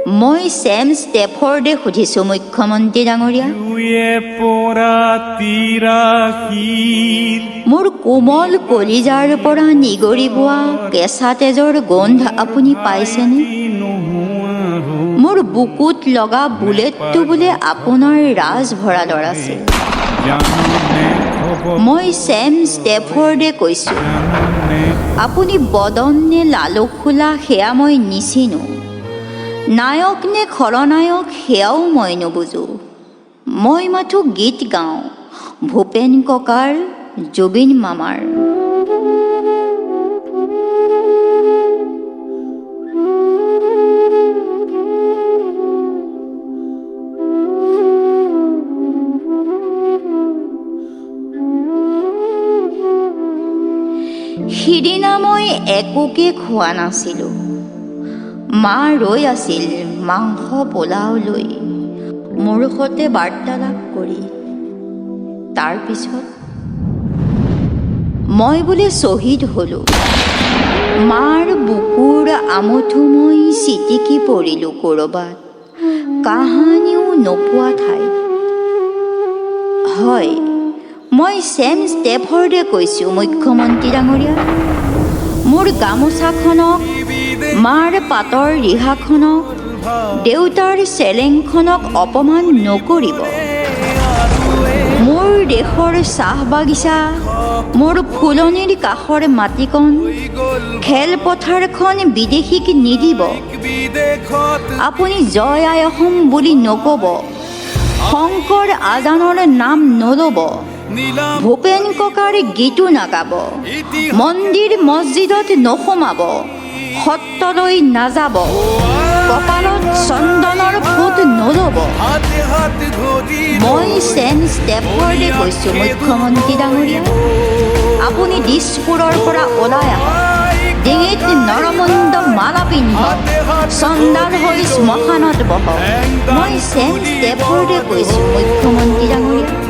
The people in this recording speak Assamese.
মই ছেম ষ্টেফৰ্ডে সুধিছোঁ মুখ্যমন্ত্ৰী ডাঙৰীয়া, জুয়ে পোৰা তিৰাশীৰ মোৰ কোমল কলিজাৰ পৰা নিগৰি বোৱা কেঁচা তেজৰ গোন্ধ আপুনি পাইছেনে? নোহোৱা মোৰ বুকুত লগা বুলেটটো বোলে আপোনাৰ ৰাজভঁৰালৰ আছিল। জাননে খবৰ? মই ছেম ষ্টেফৰ্ডে কৈছোঁ, জাননে? আপুনি বদন নে লালুকসোলা সেয়া মই নিচিনো, নায়ক নে খলনায়ক সেয়াও মই নুবুজোঁ। মই মাথো গীত গাওঁ ভূপেন ককাৰ, জুবিন মামাৰ। সিদিনা মই একোকে খোৱা নাছিলোঁ। মা ৰৈ আছিল মাংস পোলাও লৈ মোৰ সতে বাৰ্তালাপ কৰি। তাৰপিছত মই বোলে শ্বহীদ হ'লোঁ। মাৰ বুকুৰ আমঠু মই ছিটিকি পৰিলোঁ ক'ৰবাত কাহানিও নোপোৱা ঠাইত। হয়, মই ছেম ষ্টেফৰ্ডে কৈছোঁ মুখ্যমন্ত্ৰী ডাঙৰীয়া, মোৰ গামোচাখনক, মাৰ পাটৰ ৰিহাখনক, দেউতাৰ চেলেংখনক অপমান নকৰিব। মোৰ দেশৰ চাহ বাগিচা, মোৰ ফুলনিৰ কাষৰ মাটিকণ, খেলপথাৰখন বিদেশীক নিদিব। বিদেশত আপুনি জয় আই অসম বুলি নক'ব, শংকৰ আজানৰ নাম নল'ব, নীলাম ভূপেন ককাৰ গীতো নাগাব, মন্দিৰ মছজিদত নোসোমাব, সত্ৰলৈ নাযাব, কপালত চন্দনৰ ফোঁট নল'ব। হাতে হাত ধৰি মই ছেম ষ্টেফৰ্ডে কৈছোঁ মুখ্যমন্ত্ৰী ডাঙৰীয়া, আপুনি দিছপুৰৰ পৰা ওলাই আহক, ডিঙিত নৰমুণ্ড মালা পিন্ধক, চণ্ডাল হৈ শ্মশানত বহক। মই ছেম ষ্টেফৰ্ডে কৈছোঁ মুখ্যমন্ত্ৰী ডাঙৰীয়া।